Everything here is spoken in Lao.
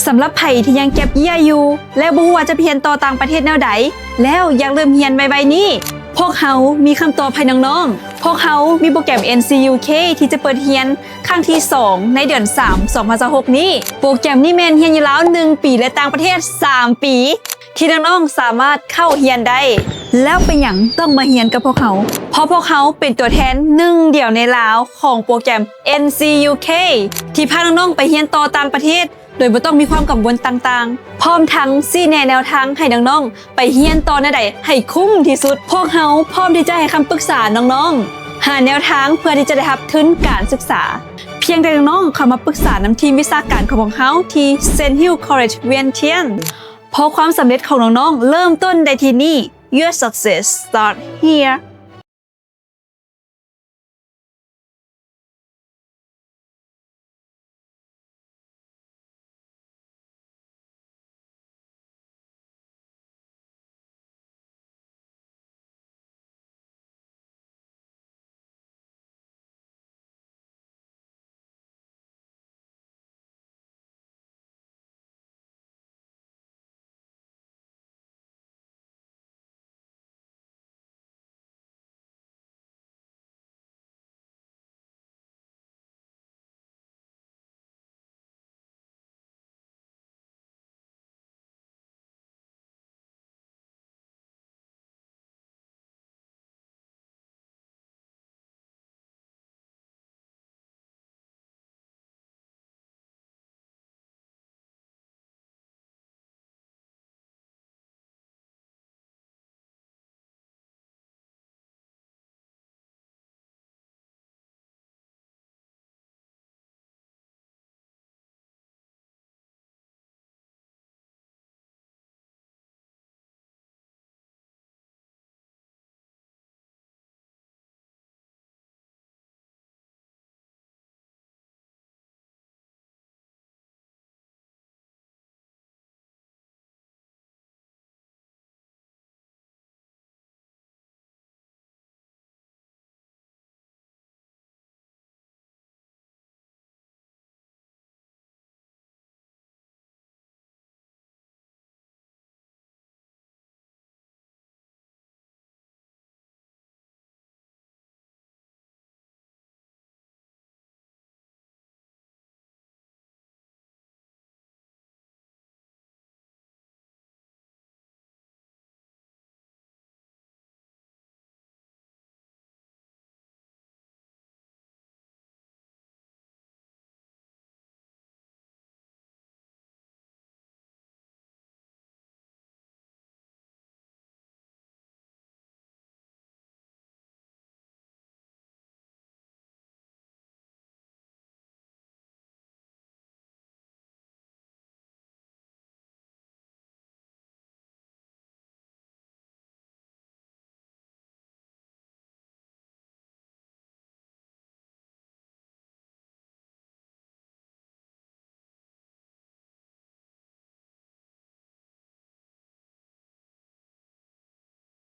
ສຳລັບໃຜທີ່ຍັງແກັບເຢຍຢູ່ ແລະ ບໍ່ຮູ້ວ່າຈະໄປຮຽນຕໍ່ຕ່າງປະເທດແນວໃດ ແລ້ວຢາກເລີ່ມຮຽນໄວໆນີ້, ພວກເຮົາມີຄຳຕອບໃຫ້ນ້ອງໆ. ພວກເຮົາມີໂປຣແກຣມ ເອັນຊີຢູເຄ ທີ່ຈະເປີດຮຽນຄັ້ງທີສອງໃນເດືອນສາມ ສອງພັນຊາວຫົກນີ້. ໂປຣແກຣມນີ້ແມ່ນຮຽນຢູ່ລາວໜຶ່ງປີ ແລະ ຕ່າງປະເທດສາມປີ ທີ່ນ້ອງໆສາມາດເຂົ້າຮຽນໄດ້. ແລ້ວເປັນຫຍັງຕ້ອງມາຮຽນກັບພວກເຮົາ? ເພາະພວກເຮົາເປັນຕົວແທນໜຶ່ງດຽວໃນລາວຂອງໂປຣແກຣມ ເອັນຊີຢູເຄ ທີ່ພານ້ອງໆໄປຮຽນຕໍ່ຕ່າງປະເທດ ໂດຍບໍ່ຕ້ອງມີຄວາມກັງວົນຕ່າງໆ, ພ້ອມທັງຊີ້ແນະແນວທາງໃຫ້ນ້ອງໆໄປຮຽນຕໍ່ແນວໃດໃຫ້ຄຸ້ມທີ່ສຸດ. ພວກເຮົາພ້ອມທີ່ຈະໃຫ້ຄຳປຶກສານ້ອງໆ, ຫາແນວທາງເພື່ອທີ່ຈະໄດ້ຮັບທຶນການສຶກສາ. ພຽງແຕ່ນ້ອງໆເຂົ້າມາປຶກສານຳທີມວິຊາການຂອງພວກເຮົາທີ່ Saint Hugh College Vientiane, ເພາະຄວາມສຳເລັດຂອງນ້ອງໆເລີ່ມຕົ້ນໄດ້ທີ່ນີ້. Your success start here.